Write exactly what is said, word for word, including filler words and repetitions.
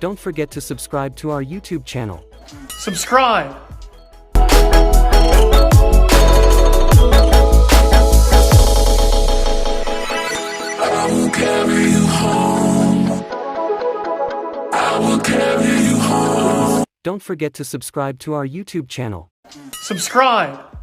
Don't forget to subscribe to our YouTube channel. Subscribe. I will carry you home. I will carry you home. Don't forget to subscribe to our YouTube channel. Subscribe.